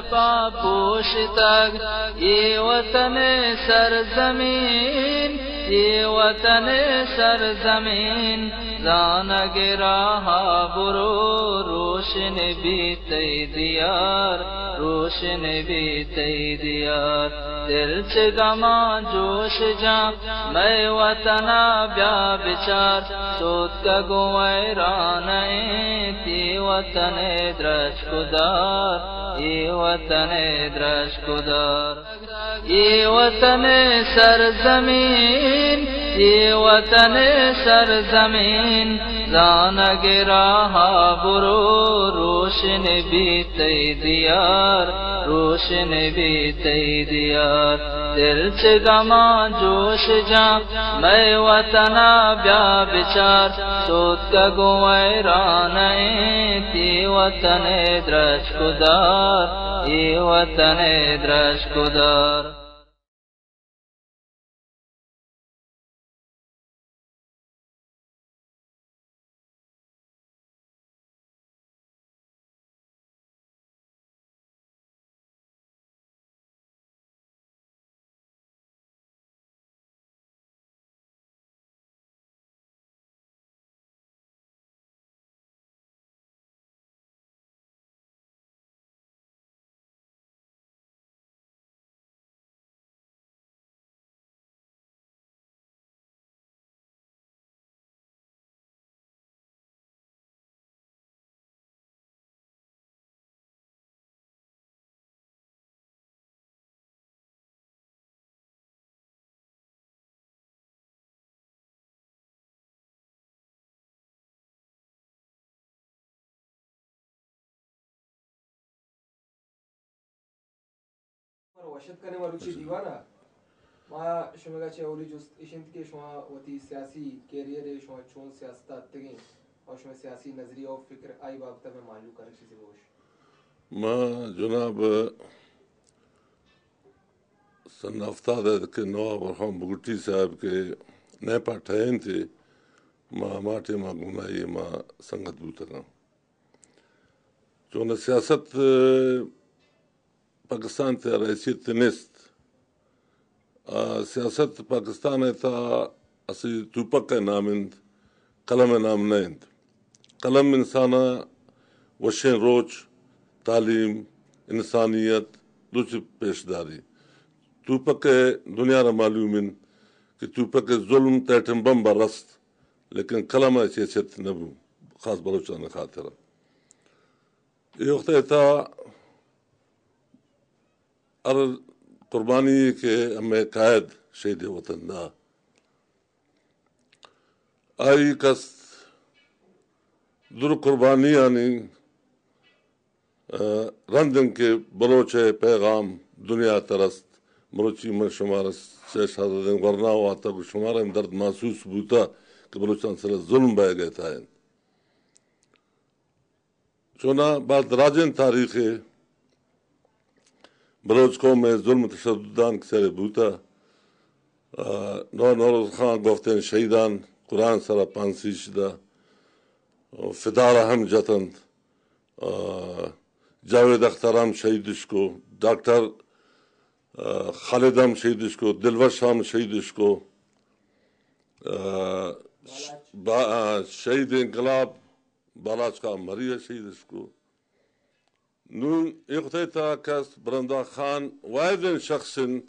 پا پوشتگ، اے وطن سرزمین، اے وطن سرزمین، زانگ راہ برو، روشن بی تئی دیار، روشن بی تئی دیار۔ دل چہ غماں جوش جاں، مئے وطنا بیا بچار، سوتکگ و ویران انت اے وطن درچک و دار، اے وطن درچک و دار۔ اے وطن سرزمین، اے وطن سرزمین، زانگ راہ برو، روشن بی تئی دیار، روشن بی تئی دیار۔ دل چہ غماں جوش جاں، مئے وطنا بیا بچار، سوتکگ و ویران انت اے وطن درچک و دار، اے وطن درچک و دار۔ وش اتک کنیں مروچی دیوان ءَ۔ ما شمئیگا چہ اولی جست اش انت کہ شما وتی سیاسی کیریئر ءَ شما چون سیاست ءَ اتکگیں اور شمئے سیاسی نظریہ و فکر آئی بابت ءَ مئے مہلوک ءَ را چیزے بگوش۔ ما جناب سن ہفتاد ءَ کہ نواب برہان بگٹی صاحب کہ نیپا ٹہینت، ما ہما ٹائما گوں آئی ما سنگت بوتگاں۔ چون سیاست، ءَ، پاکستان تہا حیثیت نیست۔ آ، سیاست پاکستان ءِ تہا اسی توپک ءِ نام انت، قلم ءِ نام نہ انت۔ قلم انسان ءَ وشیں روچ، تعلیم، انسانیت، دوچی پیش داری۔ توپک ءِ دنیا را معلوم انت کہ توپک ءِ ظلم تیٹن بمب ءَ رست، لیکن قلم ءِ حیثیت نہ بو، خاص بلوچانی خاطر ءَ۔ اے وقت ءِ تہا ہر قربانی کہ ہمے قائد شہید وطن دا، آئی کست در قربانیانی، ءَ، رند انت کہ بلوچ ءِ پیغام دنیا ءَ ترست۔ مروچی من شمارا سے شہزادیں گورناں واتگ و شمارا ہم درد محسوس بوتہ کہ بلوچان سرا ظلم بئیگ ءِ تہا انت۔ چوناہا باز دراجیں تاریخے بلوچ قوم ءِ ظلم و تشددان کہ سرے بوتہ۔ آ، نو-، نوروز خان گوفتیں شہیدان قرآن سرا پانسیش دا، فدارا ہم جتنت۔ آ، جاوید اختر ہم شہیدش کو، ڈاکٹر، آ، خالد ہم شہیدش کو، دلوش ہم شہیدش کو۔ آ، با-، آ، شہید انقلاب بالاچ خان مری ءَ شہیدش کو۔ نوں اے وقت ءِ تہا کست برندا خان واحدیں شخص انت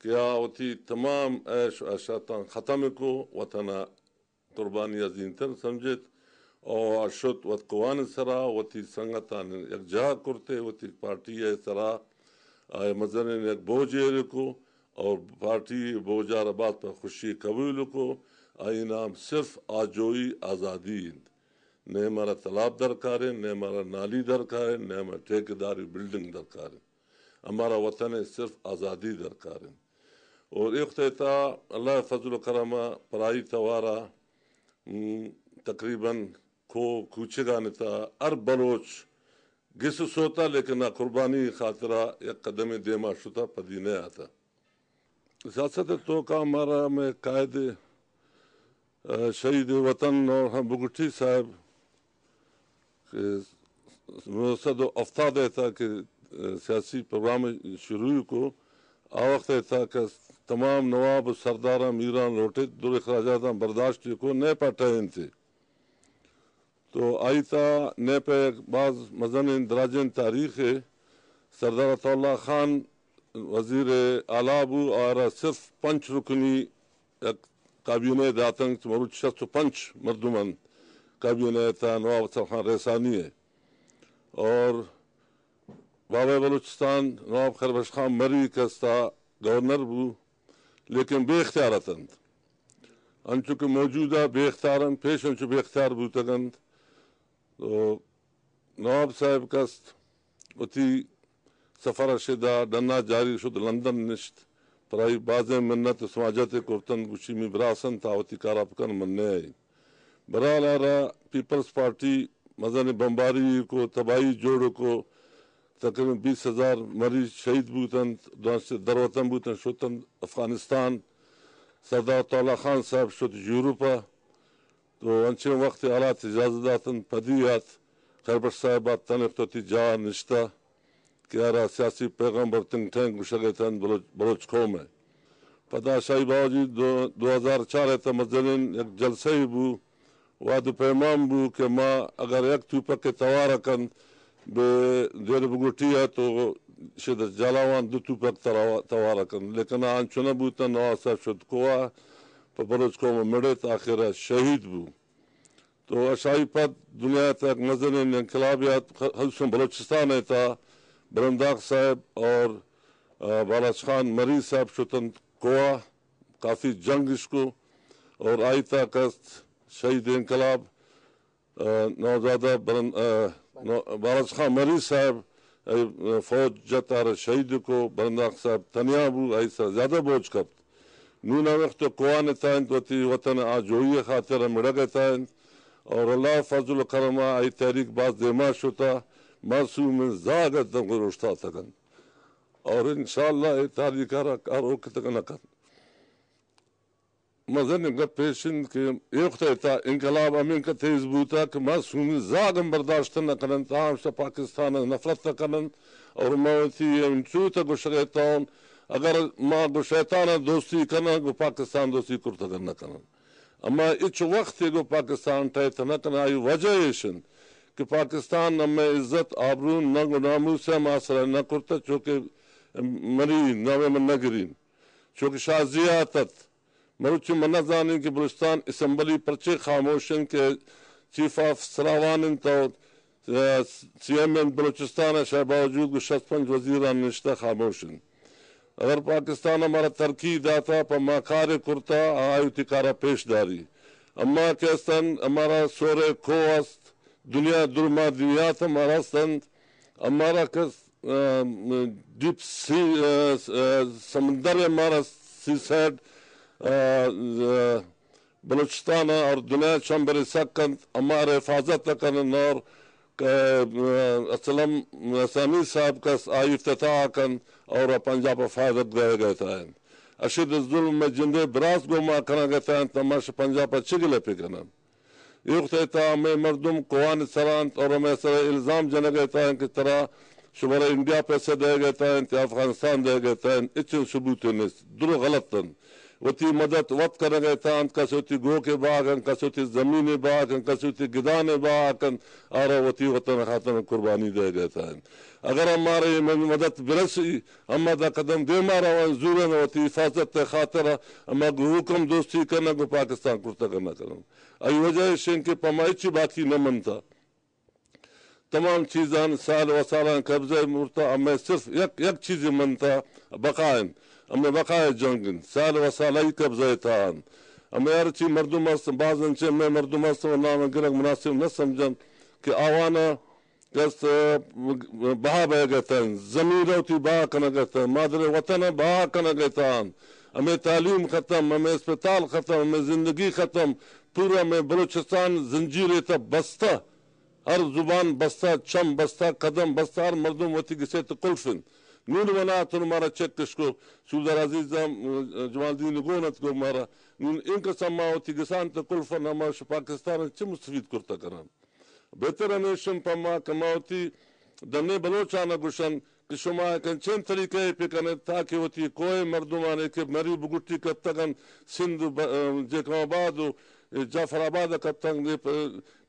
کہ آ وتی تمام عیش و عشرتاں ختم کو، وطن ءِ قربانی ءَ زینتر سمجھت او آ شت وت کوہان ءِ سرا وتی سنگتاں یکجاہ کرتے، وتی پارٹی ءِ سرا آئی مزنیں یک بوجے ایر کو اور پارٹی بوجا را باز پہ خوشی قبول کو۔ آئی نام صرف آجوئی آزادی انت۔ نہ مارا تالاب درکار انت، نہ مارا نالی درکار انت، نہ مارا ٹھیکیداری بلڈنگ درکار انت۔ ہمارا وطن ءِ صرف آزادی درکار انت۔ اور اے وقت ءِ تہا اللہ ءِ فضل و کرم ءَ پرائی توارا، م، تقریباً کو-، کوچگانی تہا ہر بلوچ گس سوتا، لیکن آ قربانی خاطرا یک قدمے دیما شتا، پدی نہ آتا۔ سیاست ءِ توکا مارا مئے قائد، ءَ، شہید وطن نواب برہان بگٹی صاحب کہ نو سد و ہفتاد ءِ تہا کہ سیاسی پروگرام شروع کو، آ وخت ء تھا کہ تمام نواب و سرداراں میراں لوٹت، در اخراجاتاں برداشت کو، نیپ ء ٹہینت۔ تو آئی تھا نیپ ء یک باز مزنیں دراجیں تاریخے۔ سردار عطا اللہ خان وزیر اعلی بو، آرا صرف پنچ رکنی یک کابینہ داتنت، مروچ شست و پنچ مردم انت کابینہ تھا، نواب افضل خان رئیسانی ء اور بابا بلوچستان نواب خیر بخش خان مری کستا گورنر بو، لیکن بے اختیار اتنت۔ انچو کہ موجودہ بے اختیار انت، پیش انچو بے اختیار بوتگ انت۔ تو نواب صاحب کست وتی سفر ء شدا ڈنا جاری شد، لندن نشت، پرائی بازیں منت و سماجت ء کرتن، گوشی می براس انت، آ وتی کارا بکن، من نہ آئی۔ برحال آرا پیپلز پارٹی مزن بمباری کو، تباہی جوڑ کو، تقریباً بیست ہزار مریض شہید بوتنت، دانش دروتن بوتن، شتن افغانستان۔ سردار عطا اللہ خان صاحب شت یورپ ء۔ تو انچیں وخت حالات اجازت داتنت، پدی ات خیر بخش صاحب ات تنخت وتی جاہ نشتہ کہ آرا سیاسی پیغمبر تھنک ٹینک گوشگ ء تنت بلوچ، بلوچ قوم ء۔ پدا شاہی باوجی دو، دو ہزار چار ء تہ مزنیں یک جلسہ ای بو، وعد و پیمان بو کہ ما اگر یک توپک ء توار کنت بہ دیر بگٹی ء تو شد جالاوان دو توپک ترا-، توار کنت، لیکن آ انچو نہ بوتن، نواب صاحب شد کوہ پہ بلوچ قوم مڑت، آخر ء شہید بو۔ تو اشائی پد دنیا ء تہ یک مزنیں انقلابے ات، خ-، خصوصاً بلوچستان ء تہ برنداخ صاحب اور، آ، بالاچ خان مری صاحب شتنت کوہ، کافی جنگ اش کو اور آئی تہ کست شہید انقلاب، آ، نوزادہ برن-، آ، نو-، بالاچ خان مری صاحب ای فوج جت آرا شہید کو، برنداخ صاحب تنیا بو، آئی سرا زیادہ بوجھ کپت۔ نون آ وخت کوہان ء تہ انت، وتی وطن آجوئی ء خاطر ء مڑگ ء تہ انت اور اللہ فضل و کرم ء آئی تحریک باز دیما شتہ، معصومیں زاگ ء دم اوشتاتگ انت اور انشاءاللہ اے تحریک ء را کاروک تک نہ کنت۔ مزنیں گپ ایش انت کہ اے وخت ء تہ انقلاب ہمینکہ تیز بوتہ کہ معصومیں زاگ ہم برداشت نہ کن انت، آ ہمیشہ پاکستان ء نفرت کننت اور ما وتی انچو تہ گوشگ ء تہ اوں، اگر ما گوں شیطان ء دوستی کناں، گوں پاکستان دوستی کرتگ نہ کناں۔ اما ہچ وخت گوں پاکستان ٹہیت نہ کناں، آئی وجہ ایش انت کہ پاکستان ہمے عزت، آبرو، ننگ و ناموس ء ما سر ء نہ کرتہ، چوکہ مری نام ء من نہ گرین۔ چوکہ شاہ ضیاء ات، مروچی من نہ زانیں کہ بلوچستان اسمبلی پرچے خاموش انت کہ چیف آف سراوان انت و، سی ایم انت بلوچستان ء، شہ باوجود گوں شست پنچ وزیران نشتہ خاموش انت۔ اگر پاکستان ء مارا ترقی داتا، پہ ما کارے کرتا، آ آئی وتی کارا پیش داری۔ اما کہ استن ہمارا سورے کو است، دنیا درما دنیا تہ مارا استنت، ہمارا کس، آ، ڈیپ سی، آ، آ، سمندر ہمارا سی سائڈ، آ، آ، بلوچستان ء اور دنیا چم برسگ کنت، ہمارا حفاظت کنن اور کہ، آ، اسلم حسانی صاحب کس آئی افتتاح کنت اور پنجاب ء فائدہ دئیگ ء تہ انت۔ اشد ظلم میں جندے براس گوں ما کنگ ء تہ انت، ما شہ پنجاب ء چہ گلہ پہ کنن؟ اے وخت ء تہ ہمے مردم کوہان سرا انت اور ہمے سرا الزام جنگ ء تہ انت کہ ترا شمارا انڈیا پیسہ دئیگ ء تہ انت یا افغانستان دئیگ ء تہ انت، ہچ ثبوت نیست، درو غلط انت۔ وتی مدد وت کنگ ء تہ انت، کس وتی گوک ء بہا کنت، کس وتی زمین ء بہا کنت، کس وتی گدان ء بہا کنت، آرا وتی وطن ء خاطر قربانی دئیگ ء تہ انت۔ اگر ہمارا اے مدد برسی، ہما دا قدم دیما روان، زورن وتی حفاظت ء خاطر ہما گوں حکم دوستی کنن، گوں پاکستان کرتگ نہ کنن۔ آئی وجہ ایش انت کہ پہ ما ہچی باقی نہ منتا۔ تمام چیزان سال وسالان قبضہ مرتا، ہمیں صرف یک، یک چیز منتا، بقا انت۔ ہمیں بقا جنگ انت۔ سال وسال ای قبضہ تھا انت۔ ہمیں ہر چی مردم است، باز انچے ہمیں مردم است و نام گرگ مناسب نہ سمجھن کہ آوانا کس بہا بئیگ ء تہ انت، زمین ء وتی بہا کنگ ء تہ انت، مادر وطن ء بہا کنگ ء تہ انت۔ ہمے تعلیم ختم، ہمے اسپتال ختم، ہمے زندگی ختم، پورا ہمے بلوچستان زنجیر ء تہ بستہ، ہر زبان بستہ، چم بستہ، قدم بستہ، ہر مردم وتی گس ء تہ قلف انت۔ نون منا تن مارا چک اش کو، سردار عزیز ء جمالدین گون ات گو مارا، نون انکس ما وتی گسان تہ قلف انت، ہما شہ پاکستان ء چہ مستفید کرتہ کنن؟ بہتر ہمیش انت پہ ما کہ ما وتی ڈنے بلوچان ء گوشن کہ شما یک انچیں طریقہ ء بہ کن ات تاکہ وتی کوہ ء مردمانے کہ مری بگٹی کپتگ انت، سندھ و ب-، ء، جیکب آباد و جعفر آباد ء کپتگ انت،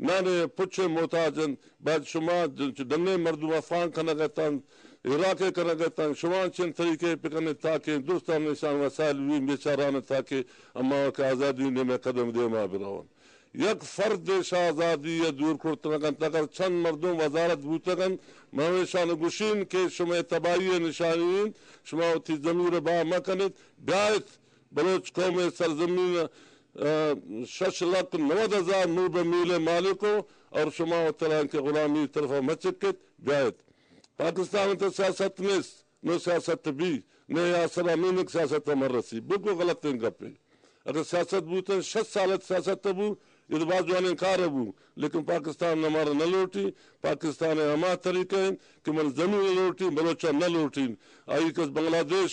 نان ء پچ ء محتاج انت، باید شما چ-، ڈنیں مردم افغان کنگ ء اتنت، عراق ء کنگ ء اتنت، شما انچیں طریقہ ء بہ کن ات تاکہ درستاں اشان وسائل بہ بی، بیچاران ء تاکہ ہما کہ آزادی نیمہ قدم دیما بہ رون۔ یک فرد شاہزادی ء دور کرت نہ کنت۔ اگر چند مردم وزارت بوتگ انت، من ہمیشان گوشین کہ شمئے تباہی ء نشانی انت، شما وتی ضمیر ء بہا مہ کن ات، بیایت بلوچ قوم ء سرزمین ء شش لکھ نود ہزار موبہ میل ء مالک ہو اور شما وتران کہ غلامی طرف ء مہ چک ات، بیایت۔ پاکستان ء تہ سیاست نیست۔ نو سیاست بی، نئے آسرا مینک سیاست ء من رسی۔ بالکل غلطیں گپے۔ اگر سیاست بوتن، شست سال ات سیاست ء بو، اے تو باز جوانیں کار ء بو، لیکن پاکستان ہمارا نہ لوٹی۔ پاکستان ء ہما طریقہ انت کہ من زمین ء لوٹی، بلوچ ء نہ لوٹی۔ آئی کس بنگلہ دیش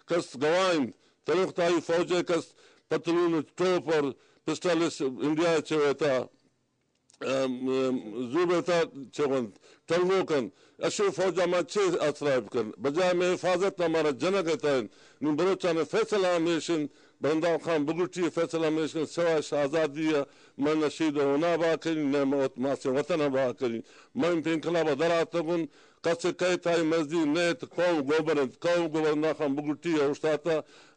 کس گواہ انت، تنوخت آئی فوج ء کس پتلون، ٹوپ اور پسٹل اس انڈیا ء چہ ویتا ام، ام، زوبیتا چہ ونت، ٹنگو کن، اشو فوجا ما چے آسرا بکن؟ بجائے مئے حفاظت ہمارا جنگ اتائن۔ نوں بلوچان فیصلہ ہمیش انت، برندان خان بگٹی فیصلہ ہمیش انت، سوائے شاہزادی ء من نہ شہید ہونا بہا کنی، نہ موت ماسے وطن بہا کنی۔ من پہ انقلاب در آتگن، کس کئے تائی مزدی نیت، قوم گوبر انت، قوم گوبر برندان خان بگٹی اوشتاتا،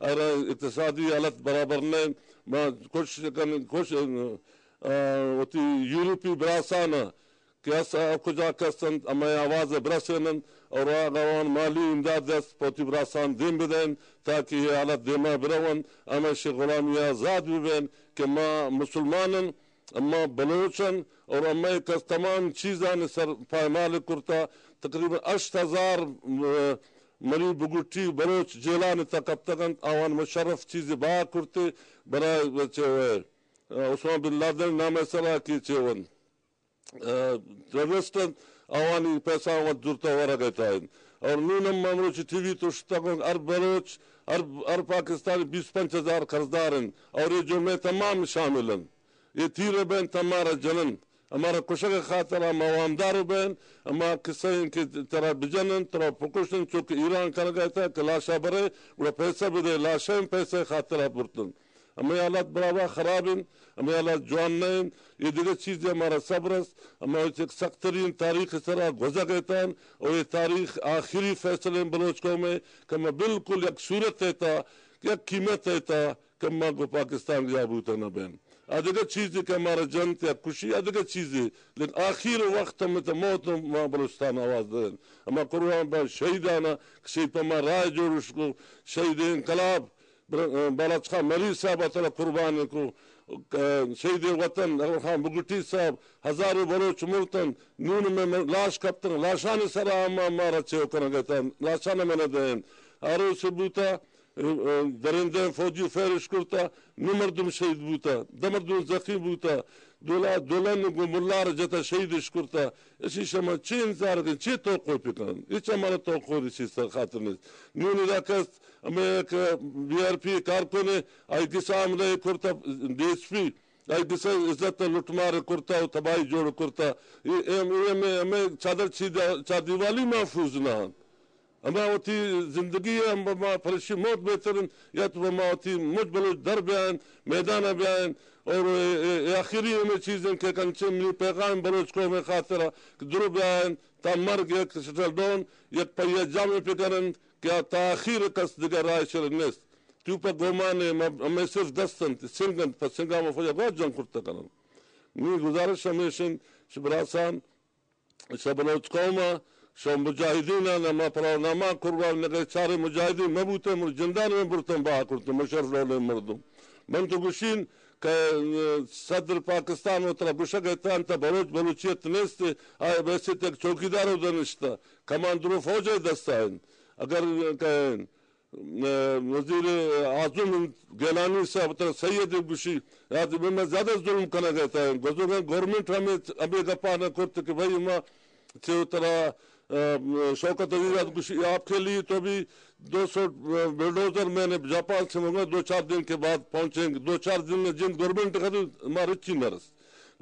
ارا اقتصادی حالت برابر نہ انت۔ ما کوشش کن، کوشش، آ، وتی یورپی براسان ء کہ اس ء کجا کس انت، ہمے آواز ء برسین انت اور آگاوان مالی امداد دست پہ وتی براسان دیم بدئین تاکہ اے حالت دیما برون، ہمیشی غلامی ء آزاد ببین کہ ما مسلمان ان، اما بلوچ ان اور ہمے کس تمام چیزان سر پائمال کرتا۔ تقریباً ہشت ہزار، آ، مری بگٹی بلوچ جیلان تک کپتگ انت، آوان مشرف چیز بہا کرتے برای چہ عثمان بن لادن نام ء سرا کہ چہ ون، آ، ٹیررسٹ انت، آوانی پیسہ وت زرتہ ورگ ء تہ انت۔ اور نون ہم مروچی ٹی وی تو شتگ انت، ہر بلوچ، ہر، ہر پاکستانی بیست پنچ ہزار قرضدار انت اور یہ جرمے تمام شامل انت۔ یہ تیر بین تمارا جنن، ہمارا کشگ خاطر ہم وامدار بین، ہما کسہ انت کہ ترا بجنن، ترا پکشن، چونکہ ایران کنگ ء تہ کہ لاشا برے، گڑا پیسہ بدے، لاشا ہم پیسہ خاطر برتن۔ ہمے حالات برابر خراب انت، ہمے حالات جوان نہ انت۔ یہ دگہ چیزے ہمارا صبر است، ہما یک سخت ترین تاریخ سرا گوزگ اتان، اور یہ تاریخ آخری فیصلے بلوچ قوم ہے کہ ہما بالکل یک صورت ایتا، یک قیمت ایتا کہ ما گو پاکستان یا بوتا نہ بین۔ آ دگہ چیزے کہ ہمارا جنت یا کشی، آ دگہ چیزے، لیکن آخر وقت ہم تا موت ما بلوچستان آواز دین۔ ہما قربان با شہیدانا، شہید پہ ما راہ جوڑش کو، شہید انقلاب، بر-، بالاچ خان مری صاحب ء ترا قربان کو، ک-، شہید وطن اکبر خان بگٹی صاحب، ہزاروں بلوچ مرتن، نون میں م-، لاش کپتن، لاشانی سرا ہم مارا چیو کنگ اتن، لاشان میں نہ دین۔ آروس بوتا، ا، ا، درندیں فوجی فیرش کرتا، نو مردم شہید بوتا، دہ مردم زخمی بوتا، دولا، دولن گو ملار جتا شہیدش کرتا۔ اسی شما چی انتظار کن، چی توقع پکن؟ اچ ہمارا توقع اسی سر خاطر نیست۔ نیونی دا کست ہمیں ایک بی آر پی کارکن ہے، آئی گسا حملہ کرتا، ڈی ایس پی، آئی گسا عزت لٹمار کرتا و تباہی جوڑ کرتا۔ یہ، یہ، یہ ہمیں، ہمیں چادر چی دا-، چار دیوالی محفوظ نہ ہن۔ ہما وتی زندگی ہم ما پرشی موت بہتر انت، یا تو ما وتی مج بلوچ در بیائن، میدان بیائن، اور اے، اے، اے آخری ہمیں چیز ہیں کہ کنچے منی پیغام بلوچ قوم خاطر کہ درو بیائن، تا مرگ یک سٹل ڈون، یک پہ یک جام پہ کرن کہ آ تا آخر کس دگہ رائے شر نیست۔ تو پہ گومان ہے، ما، ہمیں صرف دست انت، سنگ انت، پہ سنگا ما فوجا گوات جنگ کرتا کنن۔ نی گزارش ہمیش انت، شبراسان، شہ بلوچ قوم ء، شہ مجاہدین ء، نہ ما پراو نہ ما قربان نہ گئے، چارے مجاہدین مہ بوتیں، من جندان میں برتن بہا کرتن، مشرف ڈولیں مردم۔ من تو گوشین کہ، اه، صدر پاکستان و ترا گوشگ اتان تا بلوچ بلوچیت نیست، آئے بحیثیت یک چوکیدار و دنشتا، کمان درو فوج ء دستا انت۔ اگر کہ اه، وزیر اعظم گیلانی صاحب ترا سید گوشی، یاد میں میں زیادہ ظلم کنگ اتائیں۔ گزوگاں گورنمنٹ ہمیں، ہمیں گپا نہ کرت کہ بھائی ما چے ترا، اه، شوکت عزیز آت گوشی، آپ کے لیے تو بھی دو سو بلڈوزر میں نے جاپان سے منگا، دو چار دن کے بعد پہنچیں گے۔ دو چار دن میں جن گورنمنٹ خدو ما رچی نہ رس۔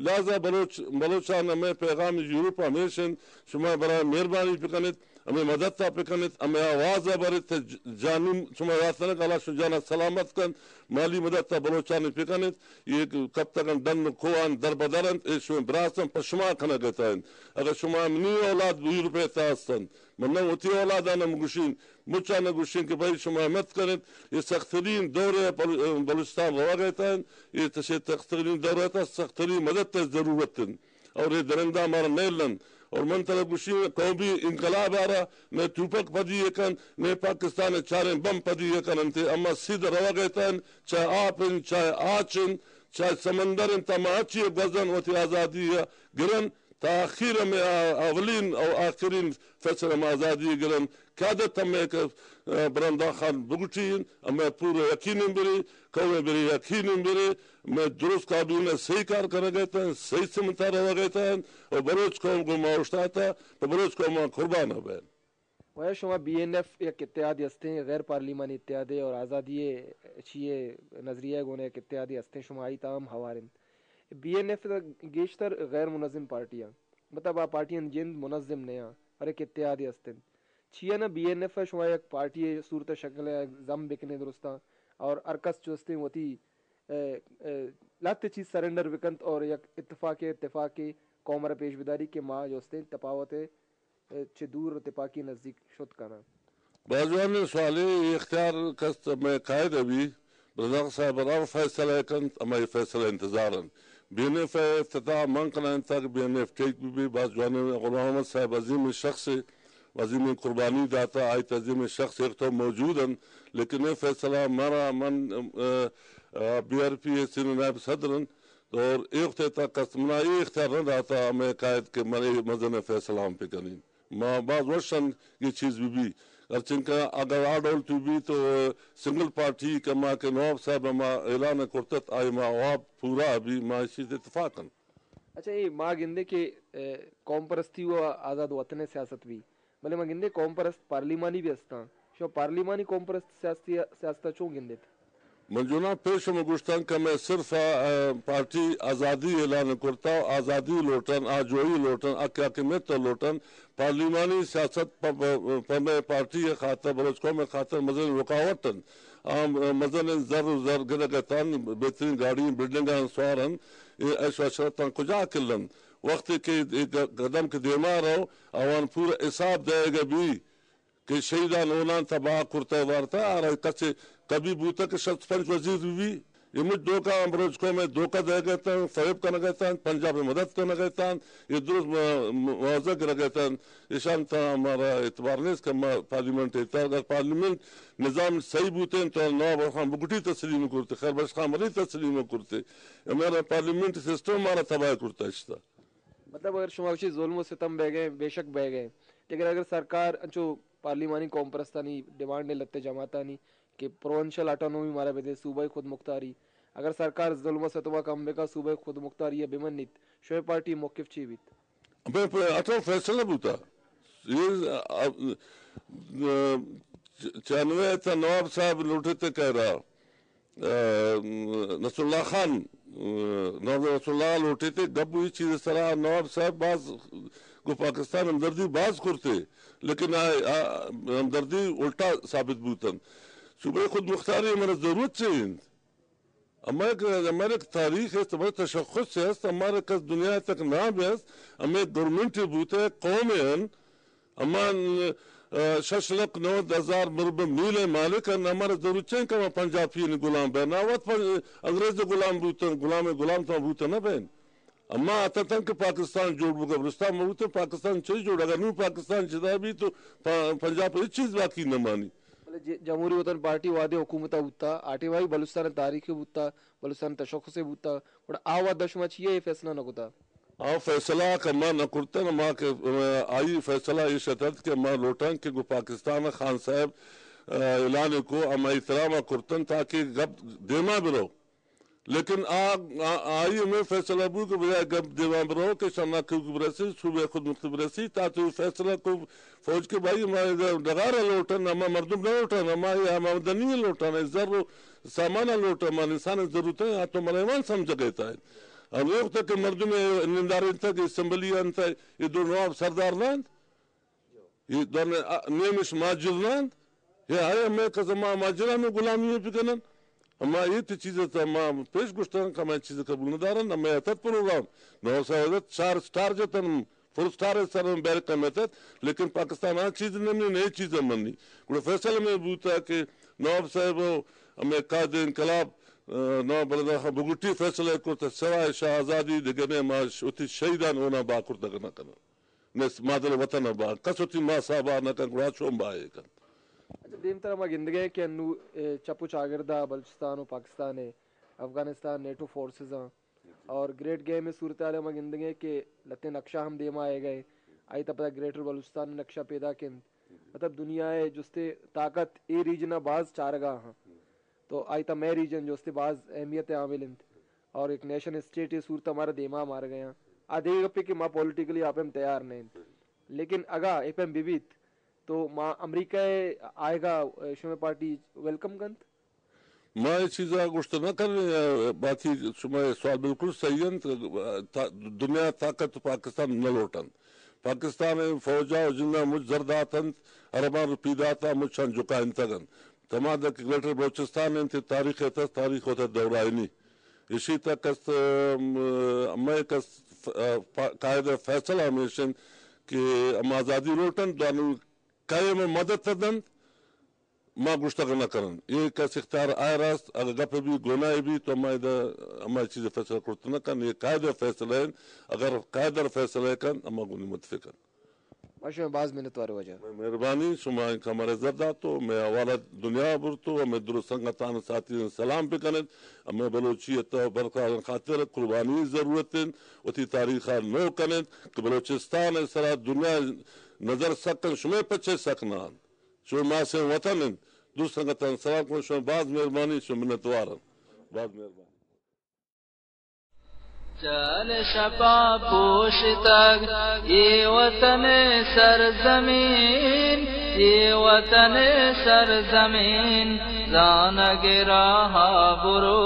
لہذا بلوچ، بلوچان ہمیں پیغام یورپ ہمیش انت، شما برای مہربانی بکنیت، ہمے مدد ءَ بکنیت، ہمے آواز ءَ بریت، ج-، جانی شما راست نہ، اللہ شما جان ءَ سلامت کنت، مالی مدد ءَ بلوچانی بکنیت، اے کپتگاں ڈن و کوہان در بدر انت، اے شمئے براس انت، پہ شما کنگ ءَ انت۔ اگاں شما منی اولاد یورپ ءِ تہا است انت، من نہ وتی اولادان ہم گوشین، مچان ءَ گوشین کہ بھئی شما ہمت کنیت، اے سخت ترین دور ءَ بل-، بلوچستان روگ ءَ انت، اے تشے سخت ترین دور ءِ تہا سخت ترین مدد ءِ ضرورت انت۔ اور اے درندہ مارا نیلن۔ اور من ترا گوشی قومی انقلاب آرا نہ توپک پدی یکن، نہ پاکستان چاریں بم پدی یکن انت۔ اما سیدھ روگ ءَ تن، چاہے آپ انت، چاہے آچ انت، چاہے سمندر انت، اما ہچی گوزن وتی آزادی ءَ گرن۔ تا آخیر ہمے آ-، اولین او آخرین فیصلہ ہم آزادی گرن۔ قیادت ہمے کہ، آ، برندان خان بگٹی انت، ہمے پورا یقین بری، قوم بری یقین بری، مئے درست کابینہ صحیح کار کنگ ءَ انت، صحیح سمت ءَ روگ ءَ انت، و بلوچ قوم گوں ما اوشتاتہ، پہ بلوچ قوم ما قربان بین۔ و شما بی این ایف یک اتحادے ہستیں، غیر پارلیمانی اتحادے اور آزادی چیئے نظریہ گون یک اتحادے ہستیں، شما آئی تہا ہم ہوار انت۔ بی این ایف گیشتر غیر منظم پارٹی آں، مطلب آ پارٹی آں جند منظم نہ آں، ہر یک اتحادے ہست انت۔ چیا نہ بی این ایف ءَ شما یک پارٹی ءِ صورت ءُ شکل ءَ ضم بکنے درستاں، اور ہر کس جو استیں وتی، اے، اے، لہتے چیز سرنڈر بکنت اور یک اتفاق ءُ اتفاق قوم ءَ را پیش بداری کہ ما جو استیں تپاوت ءَ چہ دور و تپاکی نزدیک شت کناں۔ باز جوانیں سوالے، اے اختیار کست مئے قائد ءَ بی، برزاق صاحب ہر فیصلہ ءَ کنت، ہمائی فیصلہ انتظار انت۔ بی این ایف ءِ افتتاح من کنائینتگ، بی این ایف ٹیک بہ بی، باز جوانیں غلام محمد صاحب عظیمیں شخصے، عظیمیں قربانی داتا، آئی تہ عظیمیں شخص ایک تو موجود انت، لیکن اے فیصلہ مارا، من، آ، آ، بی آر پی ءِ سینئر نائب صدر انت، اور اے وقت ءَ تک کس منا اے اختیار نہ داتا ہمے قائد کہ من اے مزن فیصلہ ہم بکنین۔ ما باز وش ان اے چیز بہ بی۔ ہرچنکہ اگر آ ڈول تو بی تو سنگل پارٹی کہ ما کہ نواب صاحب ما اعلان کرتت، آئی ما واب پورا بی، ما اس چیز اتفاق ان۔ اچھا، اے ما گندے کہ، اے، قوم پرستی و آزاد وطن سیاست بی، بلے ما گندے قوم پرست پارلیمانی بی استاں۔ شما پارلیمانی قوم پرست سیاستی، سیاست چون گندیت؟ من جونا پیش ہم گوشتن کہ مئے صرف، آ، پارٹی آزادی اعلان کرتا، آزادی لوٹن، آجوئی لوٹن، حق حاکمیت لوٹن، پارلیمانی سیاست پ-، پ-، پہ مئے پارٹی خاطر، بلوچ قوم خاطر مزن رکاوٹ انت۔ آ مزن زر و زر گدگ اتن، بہترین گاڑی بلڈنگاں سوار انت، اے عیش و عشرتاں کجا کلن؟ وقتی کہ اے گ-، قدم کہ دیما رو، آوان پورا حساب دئیگ بی۔ کہ شہیدان اونان تباہ کرتہ وارتہ، آرا کسے کبھی بوتہ کہ شست پنچ وزیر بی بی؟ یہ مجھ دھوکہ ہم بلوچ قوم ء دھوکہ دئیگ اتنت، فریب کنگ اتنت، پنجاب ء مدد کنگ اتنت، یہ درست م-، م-، موضع گرگ اتنت، ایشان تہا ہمارا اعتبار نیست کہ ما پارلیمنٹ ء تہا، اگر پارلیمنٹ نظام صحیح بوتیں تو نواب خان بگٹی تسلیم کرتے، خیر بخش خان مری تسلیم کرتے، ہمارا پارلیمنٹ سسٹم ہمارا تباہ کرتا اشتا۔ مطلب اگر شما گوشی ظلم و ستم بہ گئے، بے شک بہ گئے، لیکن اگر سرکار انچو پارلیمانی قوم پرستانی ڈیمانڈ ء لتے جماعتانی کہ پروونشل آٹونومی مارا بدے، صوبائی خود مختاری، اگر سرکار ظلم و ستم ء کم بکا، صوبائی خود مختاری ء بمنیت، شمئے پارٹی موقف چی بیت؟ ابے پ-، اٹل فیصلہ بوتا۔ یہ، آ، آ، چانوے تا نواب صاحب لوٹے تے کہہ رہا۔ آ، نصر اللہ خان، آ، نواب نصر اللہ لوٹیتے گپ ہوئی چیز سرا نواب صاحب باز گو پاکستان ہمدردی باز کرتے، لیکن آ، آ، ہمدردی الٹا ثابت بوتن۔ صوبہ خود مختاری ہمارا ضرورت چاہیے۔ ہمارے، ہمارے تاریخ ہے، ہمارے تشخص ہے، ہمارے کس دنیا تک نام ہے، ہمیں گورنمنٹ بوتے قوم ہیں، اما، آ، شش لکھ نود ہزار مربع میل ء مالک انت، ہمارا ضرورت چین کہ ما پنجابی نی غلام بین۔ نا وت پن-، انگریز غلام بوتن، غلام، غلام تو بوتن نہ بین۔ اما اتتن کہ پاکستان جوڑ بگا، بلوچستان ما بوتن، پاکستان چی جوڑ؟ اگر نو پاکستان جدا بی تو پ-، پنجاب ہچ چیز باقی نہ مانی۔ بلے ج-، جمہوری وطن پارٹی وہدے حکومت ء بوتا، آ ٹائم ء بلوچستان ء تاریخ بوتا، بلوچستان ء تشخص بوتا، گڑا آ وہد ء شما چیا اے فیصلہ نہ کتا؟ آ فیصلہ کہ ما نہ کرتن، ما کہ، آئی فیصلہ ایش اتنت کہ ما لوٹن کہ گو پاکستان خان صاحب، آ، اعلان کو، ہم احترام کرتن تاکہ گپ دیما برو۔ لیکن آ، آ، آئی ہمیں فیصلہ بو کہ بجائے گپ دیما برو کہ شنا کو برسی، صوبہ خود مختاری برسی، تا تو فیصلہ کو فوج کے بھائی ہمارے ڈگار لوٹن، ہما مردم نہ لوٹن، ہما یہ ہم آمدنی لوٹن، زر و سامان لوٹن، ہمارے انسان ضرورت ہے، آ تو ملے مان سمجھ گئے تا ہے۔ ہم یہ وقت کہ مردم نندارے انت کہ اسمبلی انت، یہ دو نواب سردار نہ انت۔ اے دانے، آ، نیمش ماجر نہ انت، یا ہئے ہمے کس ما ماجرانو غلامی بکنن۔ اما اے تی چیز تا ما پیش گوشتن کہ ما چیز قبول نہ دارن، ہمے اتت پروگرام، نواب صاحب اتت، چار سٹار جتن، فور سٹار سر بیرک ہم اتت، لیکن پاکستان آ چیز نہ منی، نئے چیز منی۔ گڑا فیصلہ ہمے بوتا کہ نواب صاحب و ہمے قائد انقلاب، آ، نواب رضا خان بگٹی فیصلہ کرتا، سوائے شاہ آزادی دگہ نے ما ش-، وتی شہیدان ہونا با کرتگ نہ کنن۔ نس مادر وطن ء با، کس وتی ماس ء با نہ کن، گڑا چون با اے کنت؟ اچھا، دیمتر ما گندگیں کہ انو، اے، چپ و چاگرد ء بلوچستان و پاکستان ء افغانستان نیٹو فورسز آں اور گریٹ گیم ء صورتحال ء ما گندگیں کہ لتیں نقشہ ہم دیما آئے گئے، آئی تا پدا گریٹر بلوچستان ء نقشہ پیدا کنت۔ مطلب دنیا ء جستے طاقت اے ریجن ء باز چارگا ہاں۔ تو آئی تا مئے ریجن جو استے باز اہمیت حامل انت اور ایک نیشن اسٹیٹ ء صورت ہمارا دیما مار گیا۔ آ دیگہ گپے کہ ما پولیٹیکلی آ پیم تیار نہ انت، لیکن اگا اے پیم بہ بیت تو ما امریکہ ء آئیگا شمئے پارٹی ویلکم کنت۔ ما اے چیزا گوشت نہ کنیں، باقی شمئے سوال بالکل صحیح انت۔ تا-، دنیا طاقت پاکستان نہ لوٹ انت۔ پاکستان ء فوج ء جند ء مچ زر دات انت، ارباں روپی دات ء مچاں جکائینتگ انت۔ تمادا کہ گریٹر بلوچستان انت، تاریخ ء تس، تاریخ وتا دورائنی۔ ایشی تک است، ام، مئے کس، ف-، ف-، قائد فیصلہ ہمیش انت کہ ہم آزادی لوٹنت، دانو کئے مئے مدد ء دنت، ما گوشتگ نہ کنن۔ اے کس اختیار آئرا است، اگہ گپ بی، گناہ بی، تو ما ادا ہما چیز فیصلہ کرت نہ کن۔ اے قائد فیصلہ انت، اگر قائد فیصلہ کن، اما گونی متفق انت۔ ما شمئے باز منتوار واجہ۔ مئے مہربانی، شما انکہ مارا عزت داتو، مئے حوالہ دنیا برتو، و مئے درست سنگتان ساتھی سلام بکنت۔ ہمے بلوچیت ء برقرار خاطر قربانی ضرورت انت، وتی تاریخ ء نو کنت کہ بلوچستان ء سرا دنیا نظر سک انت، شمئے پچے سک نہ انت۔ شمئے ماسیں وطن انت۔ درست سنگتان سلام کن، شمئے باز مہربانی، شمئے منتوار انت۔ باز مہربانی۔ چال شپا پوشتگ اے وطن سرزمین، اے وطن سرزمین، زانگ راہا برو،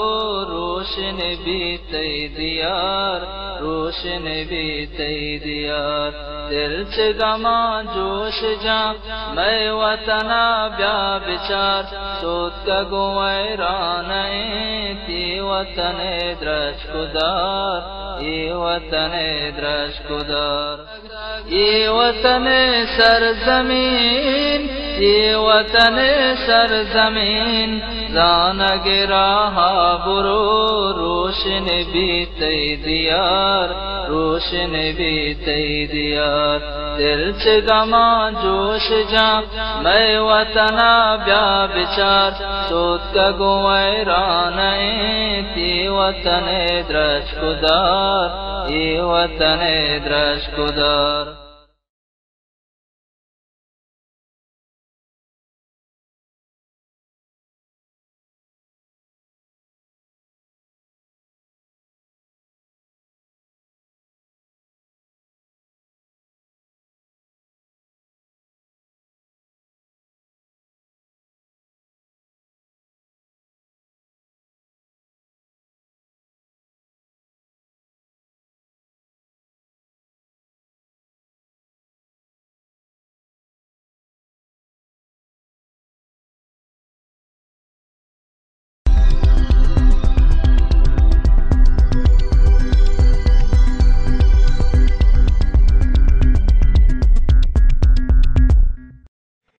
روشن بیت تئی دیار، روشن بیت تئی دیار۔ دل چہ غماں جوش جاں، مئے وطنا بیا بچار، سوتکگ و ویران انت اے وطن ء درچک و دار، اے وطن ء درچک و دار۔ اے وطن سرزمین، اے وطن سرزمین، زانگ راہا برو، روشن بیت تئی دیار، روشن بیت تئی دیار۔ دل چہ غماں جوش جاں، مئے وطنا بیا بچار، سوتکگ و ویران انت اے وطن ء درچک و دار، اے وطن ء درچک و دار۔